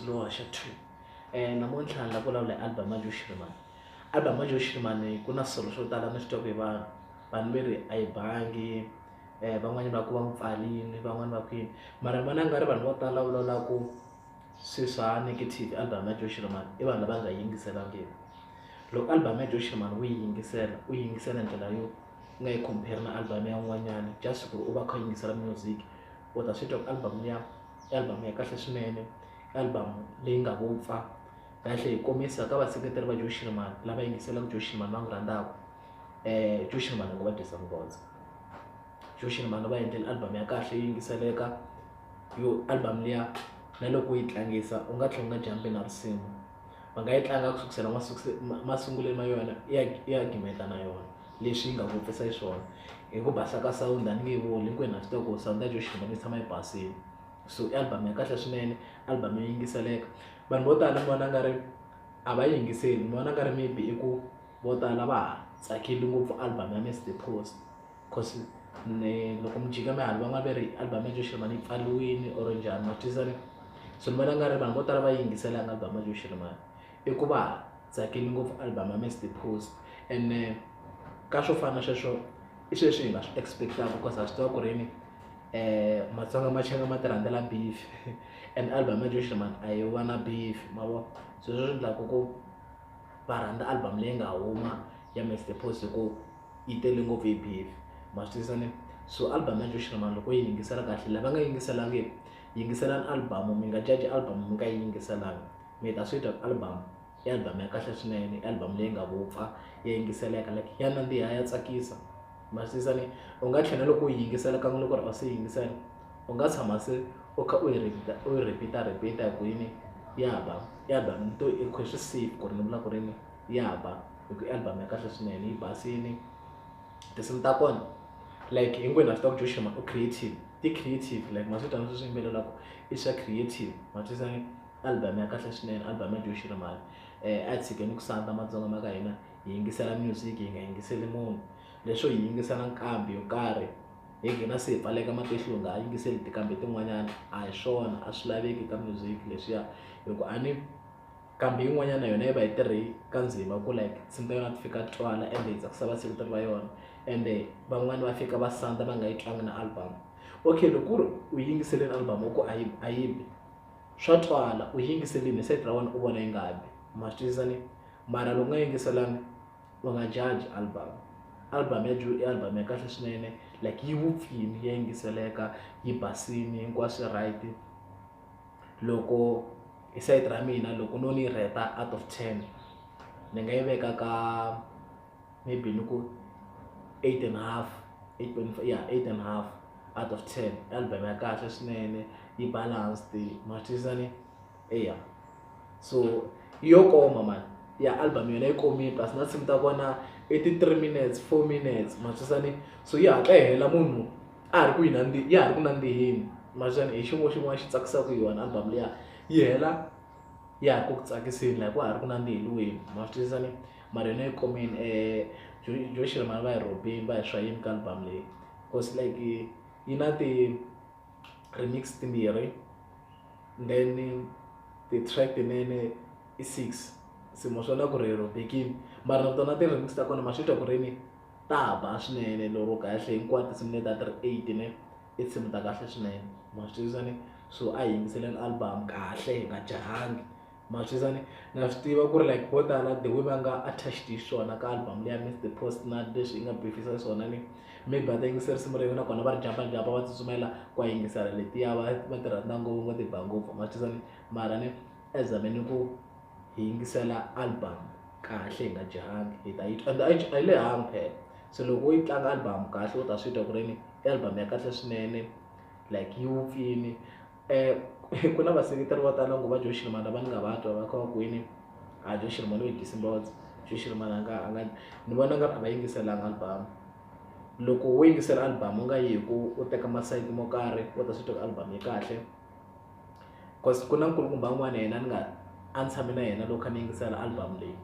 Lowa xa 2. Namuntlha ni lava ku vulavula hi album ya Joe Shirimani. Album ya Joe Shirimani ku na swilo swo tala ni swi twaka hi vanhu. Vanhu va ri a yi bangi, van'wanyana va ku va n'wi pfarile, van'wani va ku yini. Mara ni vona nga ri vanhu vo tala va vulavulaka swilo swa negative album ya Joe Shirimani i vanhu lava nga yingiselangiki. Loko album ya Joe Shirimani u yi yingisela, u yi yingisela hi ndlela yo u nga yi compare na album ya un'wanyana just ku ri u va u kha u yingisela music, u ta swi twa ku album liya i album ya kahle swinene, i album leyi nga vupfa. Kahle hi komisa ka vaseketeri va Joe Shirimani lava yingiselaka Joe Shirimani va n'wi rhandzaka, Joe Shirimani a ngo va dyisa nghozi. Joe Shirimani u va endlele album ya kahle yo yingiseleka, yo album liya na loko u yi tlangisa u nga tlhela u nga jump-i na risimu. Va nga yi tlanga ku sukisela masungulweni ma yona i ya gimeta na yona leswi yi nga vupfisa xiswona. Hi ku basa ka sound a ni nge yi vuli hinkwenu ha swi tiva ku sound ya Joe Shirimani yi tshama yi basile. So i album ya kahle swinene, album yo yingiseleka. Vanhu vo tala ni vona nga ri a va yingiseli, ni vona nga ri maybe i ku vo tala va ha tsakeli ngopfu album ya Mister Post cause ni loko mi jika mi hala van'wani va ri album ya Joe Shirimani yi pfariwile or njhani ma swi twisisa ne? So ni vona nga ri vanhu vo tala va yingiselanga album ya Joe Shirimani i ku va ha tsakeli ngopfu album ya Mister Post ene ka swo fana na sweswo i swilo leswi hi nga swi expect-aka cause ha swi tiva ku ri yini Matsonga ma changa ma ti rhandzela beef and album ya Joe Shirimani a yi va na beef ma vo, so sweswo swi endlaka ku va rhandza album leyi nga huma ya Mister Post hi ku yi tele ngopfu hi beef ma swi twisisa ne? So album ya Joe Shirimani loko u yi yingisela kahle lava nga yingiselangiki yingiselani album mi nga judge album mi nga yi yingiselanga mi ta swi twa ku album i album ya kahle swinene i album leyi nga vupfa ya yingiseleka like ya nandziha ya tsakisa ma swi twisisa ne? U nga tlhela loko u yi yingisela kan'we loko u ri a wu se yi yingisela u nga tshama se u kha u yi repeat u yi repeat-a repeat-a hi ku yini ya ba i album ni to i swi safe ku ri ni vula ku ri yini ya ba hi ku i album ya kahle swinene yi basile tinsimu ta kona like hinkwenu ha swi tiva ku Joe Shirimani u creative ti creative like ma swi twa na sweswi yimbelelaka i swa creative ma swi twisisa ne? Album ya kahle swinene album ya Joe Shirimani a hi tshikeni ku sandza Matsonga ma ka hina hi yingisela music hi nga yingiseli munhu leswo hi yingisela nqambi yo karhi hi gina se hi pfaleka matihlo hi nga ha yingiseli tinqambi tin'wanyana a hi swona a swi laveki ka music leswiya hi ku a ni nqambi yin'wanyana na yona yi va yi tirhe ka ndzima ku like tinsimu ta yona ti fika twala ende yi tsakisa vaseketeri va yona ende van'wani va fika va sandza va nga yi twangi na album. Okay loko ku ri u yingiselini album u ku a yi a yi bi swa twala u yingiselini hi sayiti ra wena u vona yi nga bi ma swi twisisa ne? Mara loko u nga yingiselanga u nga judge album. Album ya Joe i album ya kahle swinene like yi vupfile ya yingiseleka yi basile hinkwaswo swi right. Loko hi sayiti ra mina loko no ni yi rate out of 10 ni nga yi veka ka maybe ni ku 8.5, 8.5 ya 8.5 out of 10. I album ya kahle swinene yi balanced ma swi twisisa ne? Eya so i yo koma mani ya album yona yi komile plus na tinsimu ta kona i ti 3 minutes 4 minutes ma swi twisisa ne? So yi hatla yi hela munhu a ha ri ku yi ya ha ri ku nandziheni ma swi twisisa ne? Hi xin'wana xin'wana xi tsakisaka hi yona album liya yi hela ya ha ri ku ku tsakiseni like wa ha ri ku nandziheliweni ma swi twisisa ne? Mara yona yi komile Joe Shirimani va hi rhobile va hi swayini ka album leyi cause like yi na ti-remix timbirhi then ti-track tinene i 6 se ma swi vona ku ri hi rhobekile mara na tona ti-remix ta kona ma swi twa ku ri ni ta ba swinene lero kahle hinkwato tinsimu leti a ti ri 8 ne i tinsimu ta kahle swinene ma swi twisisa ne? So a hi yingiseleni album kahle hi nga jahangi ma swi twisisa ne? Na swi tiva ku ri like vo tala the way va nga attached xiswona ka album leya Mister Post na leswi yi nga beef-isa xiswona ne maybe va ta yingisela risimu rin'we nakona va ri jump jump va tsutsumela ku ya yingisela letiya va va ti rhandza ngopfu va ti ba ngopfu ma swi twisisa ne? Mara ne a hi zameni ku hi yingisela album kahle hi nga jahangi hi ta yi twa ende a yi lehangi phela se loko u yi tlanga album kahle u ta swi twa ku ri ni i album ya kahle swinene like yi vupfile ku na vaseketeri vo tala ngopfu va Joe Shirimani lava ni nga va twa va kha va ku yini a Joe Shirimani u hi dyise mbodza Joe Shirimani a nga a nga ni vona nga ri a va yingiselanga album loko wo yingisela album u nga yi hi ku u teka masayiti mo karhi u ta swi twa ku album yi kahle cause ku na nkulukumba un'wana yena ni nga a ni tshame na yena loko kha ni yingisela album leyi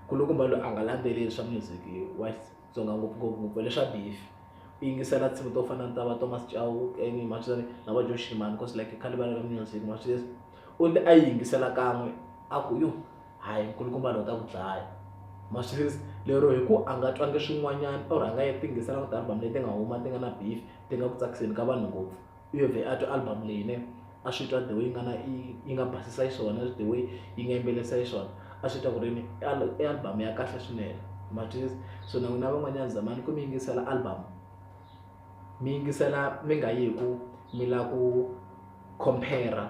nkulukumba loyi a nga landzeleli swa music wa Xitsonga ngopfungopfu ngopfu leswa beef u yingisela tinsimu to fana na ta va Thomas Chauke ma swi na va Joe Shirimani cause like khale va ri ka music ma swi. U te a yi yingisela kan'we a ku yo hayi nkulukumba lowu ta ku dlaya ma swi twisisa lero hi ku a nga twangi swin'wanyana or a nga yi tingiselanga ti-album leti nga huma ti nga na beef ti nga ku tsakiseni ka vanhu ngopfu u yo vhe a twa album leyi ne a swi twa the way yi nga na yi nga basisa xiswona the way yi nga yimbelelisa xiswona a swi twa ku ri ni i album ya kahle swinene ma twisisa so na n'wina van'wanyana zamani ku mi yingisela album mi yingisela mi nga yi hi ku mi lava ku compare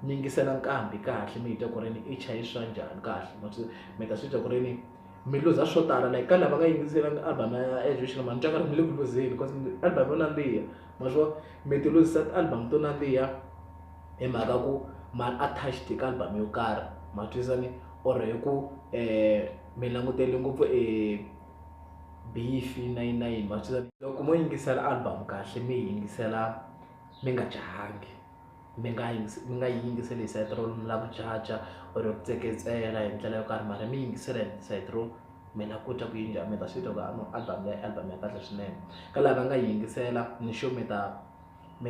mi yingisela nkambi kahle mi yi twa ku ri ni i chaye swa njhani kahle ma swi mi ta swi twa ku ri ni mi luza swo tala like ka lava nga yingiselanga album ya Joe Shirimani ni twa nga ri mi le ku luzeni because album yo nandziha ma swi vona mi ti luzisa ti-album to nandziha hi mhaka ku ma attached ka album yo karhi ma twisisa ni or hi ku mi langutele ngopfu e beef na yini na yini ma swi twisisa loko mo yingisela album kahle mi yingisela mi nga jahangi mi nga mi nga yi yingiseli hi sayiti ro mi lava ku jaja or ku tseketsela hi ndlela yo karhi mara mi yingisela hi sayiti ro mi lava ku twa ku yi njhani mi ta swi twa ku no album leyi album ya kahle swinene ka lava nga yingisela ni sure mi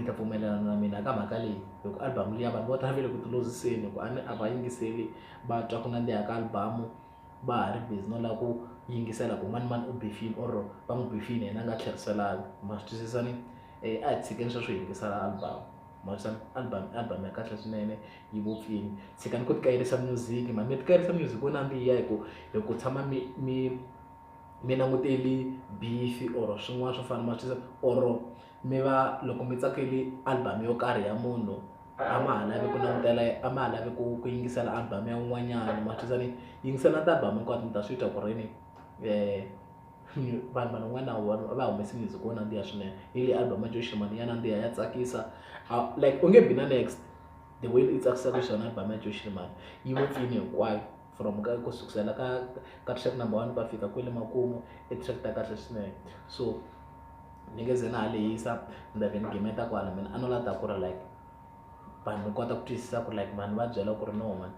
ta pfumelelana na mina ka mhaka leyi hi ku album liya vanhu vo tala va le ku ti luziseni hi ku a ni a va yingiseli va twa ku nandziha ka album va ha ri busy no lava ku yingisela ku mani mani u bifini or va n'wi bifini yena a nga tlheriselanga ma swi twisisa ni a hi tshikeni sweswo hi yingisela album ma swi album album ya kahle swinene yi vupfile tshikani ku tikayelisa music mhani mi tikayelisa music wo nandziha hi ku tshama mi languteli beef or swin'wana swo fana ma swi or mi va loko mi tsakeli album yo karhi ya munhu a ma ha lavi ku langutela a ma ha lavi ku yingisela album ya un'wanyana ma twisisa ni yingisela ti-album hinkwato mi ta swi twa ku ri ni vanhu van'wana va humese music wo nandziha swinene hi leyi album ya Joe Shirimani ya nandziha ya tsakisa like u nge bi na next the way yi tsakisaka xiswona album ya Joe Shirimani yi vupfile hinkwayo from ka ku sukusela ka track number one ku ya fika kwele makumu i track ta kahle swinene so ni nge ze na ha lehisa ni ta vhe ni gimeta kwala mina a no la ta ku ri like vanhu kota ku twisisa ku like vanhu va byela ku ri no man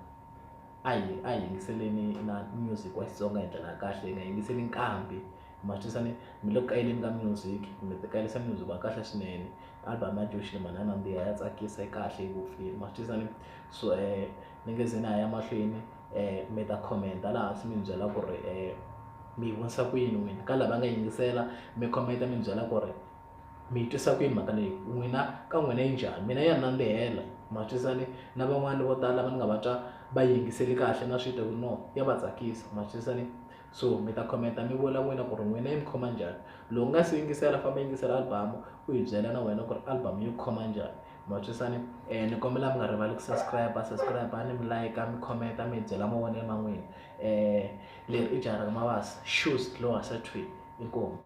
a hi yingiseleni na music wa Xitsonga hi ndlela ya kahle hi nga yingiseli nkambi ma twisisa ni mi le ku kayeleni ka music mi ti kayelisa music wa kahle swinene album ya Joe Shirimani ya nandziha ya tsakisa yi kahle yi vupfile ma twisisa ni so ni nge ze na ha ya mahlweni mi ta comment-a laha hansi mi ni byela ku ri mi yi vonisa ku yini n'wina ka lava nga yingisela mi comment mi ni byela ku ri mi yi twisa ku yini mhaka leyi n'wina ka n'wina yi njhani mina ya nandzihela ma twisisa ni na van'wani vo tala lava ni nga va twa va yingiseli kahle na swi twa ku no ya va tsakisa ma twisisa ni so mi ta comment mi vula n'wina ku ri n'wina yi mi khoma njhani loko nga si yingisela famba yingisela album u hi byela na wena ku ri album yi khoma njhani ma twisisa ni ni kombela mi nga rivali ku subscribe ni mi like mi comment mi hi byela mavonelo ma n'wina leri i jaha ra Mabasa shoes lowa sa twin inkomu.